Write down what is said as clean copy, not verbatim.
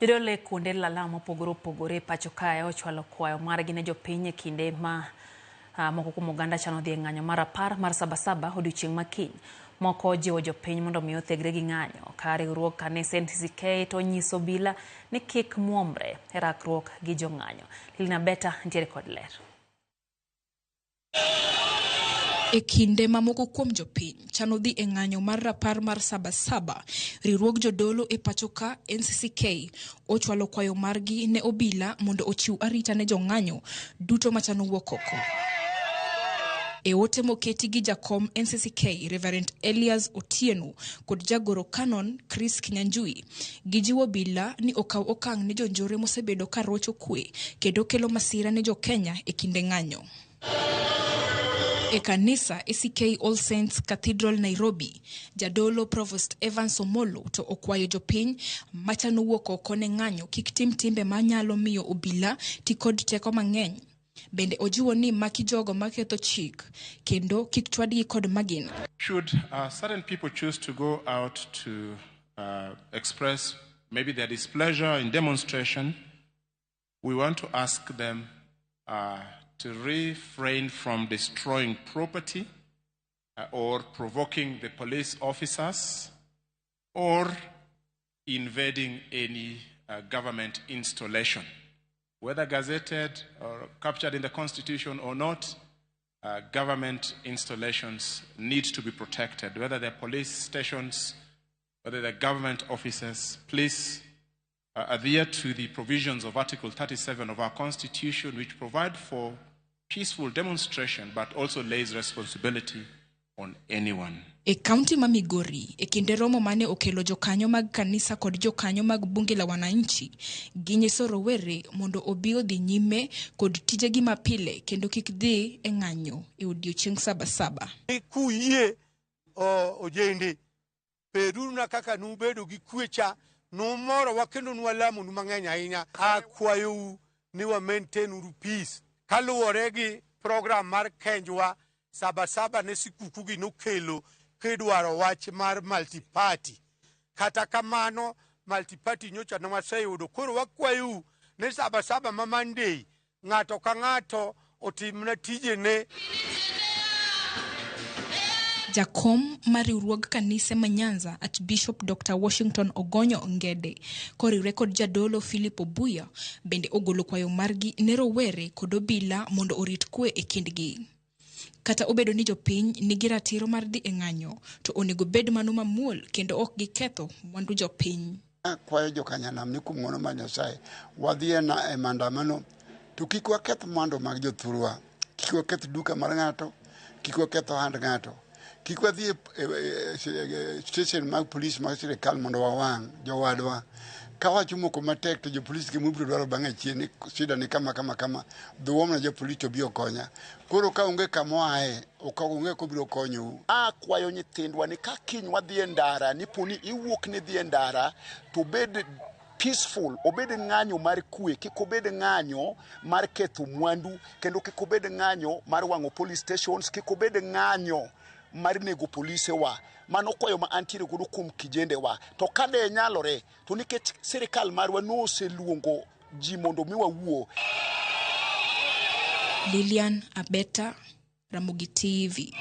Jodolo e kuonde lamo mopogore opogore e pacho kae ochwalo kwayo margi ne jopiny e kinde ma moko kuom oganda chano dhi e ng'anyo mar apar mar Sabasaba odiochieng' ma kiny. Moko jiwo jopiny mondo mi othegre gi ng'anyo ka riwruog kanise NCCK to onyiso obila ni kik muomre e rakruok gi jong'anyo. Lina Beta nitiere kod ler. E kinde ma moko kuom jopiny chano dhi e ng'anyo mar rapar mar Sabasaba, riwruog jodolo e pachoka NCCK ochwalo kwayo margi ne obila mondo ochiw arita ne jong'anyo duto machano wuok oko. E ote moketi gi jakom NCCK Reverend Elias Otieno kod jagoro Canon Chris Kinyanjui, gijiwo obila ni okaw okang' ne jonjore mosebedo ka rocho kwe kendo kelo masira ne jokenya e kinde ng'anyo. E kanisa ACK All Saints Cathedral Nairobi, jadolo Provost Evans Omolo to okwayo jopiny machano wuok oko ne ng'anyo kik tim timbe manyalo miyo obila ti kod teko mang'eny. Bende ojiwo ni maki jogo maketho chik kendo kik chwadgi kod magina. Should certain people choose to go out to express maybe their displeasure in demonstration, we want to ask them to refrain from destroying property or provoking the police officers or invading any government installation, whether gazetted or captured in the constitution or not. Government installations need to be protected, whether they're police stations, whether they're government offices. Please adhere to the provisions of Article 37 of our Constitution, which provide for peaceful demonstration but also lays responsibility on anyone. E kaunti ma Migori, e kinde romo mane okelo jokanyo mag kanisa kod jokanyo mag bunge la wananchi, ginyiso rowere mondo obi odhi nyime kod tijegi mapile kendo kik dhi e ng'anyo e odiochieng' Sabasaba. Kuyie ojende beduru na kaka nubedo gi kwe cha numorowa kendo nwalamonu mang'eny ahinya. Akwayou ni wa maintain uru peace kaluwore gi program mar Kenjwa Sabasaba ne sikuku gi nokelo kidwaro wach mar multiparty. Kata kamano multiparty nyocha ne waseyudo, koro wakwayou ni Sabasaba ma Monday ng'ato ka ng'ato otimna tijene. Jakom mar riwruog kanise ma Nyanza Archbishop Dr. Washington Ogonyo Ngede koriwre kod jadolo Philip Obuya bende ogolo kwayo margi ne rowere kod obila mondo orit kwe e kindgi. Kata obedo ni jopiny nigi ratiro mar dhi e ng'anyo, to onego bed mano mamuol kendo ok giketho mwandu jopiny. Akwayo jokanyanam ni kuom ng'wono mar Nyasaye wadhi e maandamano to kik waketh mwandu mag jothurwa, kik waketh duka mar ng'ato, kik waketh ohand ng'ato, kik wadhi e station mag polis mag sirikal mondo wawang' jowadwa. Ka wach omoko matek to jopolis gi mobiro dwaro bang'e chien ni shida ni kama kama kama, dhi uomna jopolis to bi okonya. Koro ka onge kama oaye, ok onge kobiro konyou. Akwayo nyithindwa ni ka kiny wadhi e ndara, ni poni iwuok ni dhi e ndara, to bed peaceful, obed ng'anyo mar kwe, kik obed ng'anyo mar ketho mwandu, kendo kik obed ng'anyo mar wang'o police stations, kik obed ng'anyo mar nego polisewa. Mano kwayo ma antiere godo kuom kijendewa. To ka de nyalore, to nikech sirikal marwa noseluongo ji mondo mi wawuo. Lilian Abeta, Ramogi TV.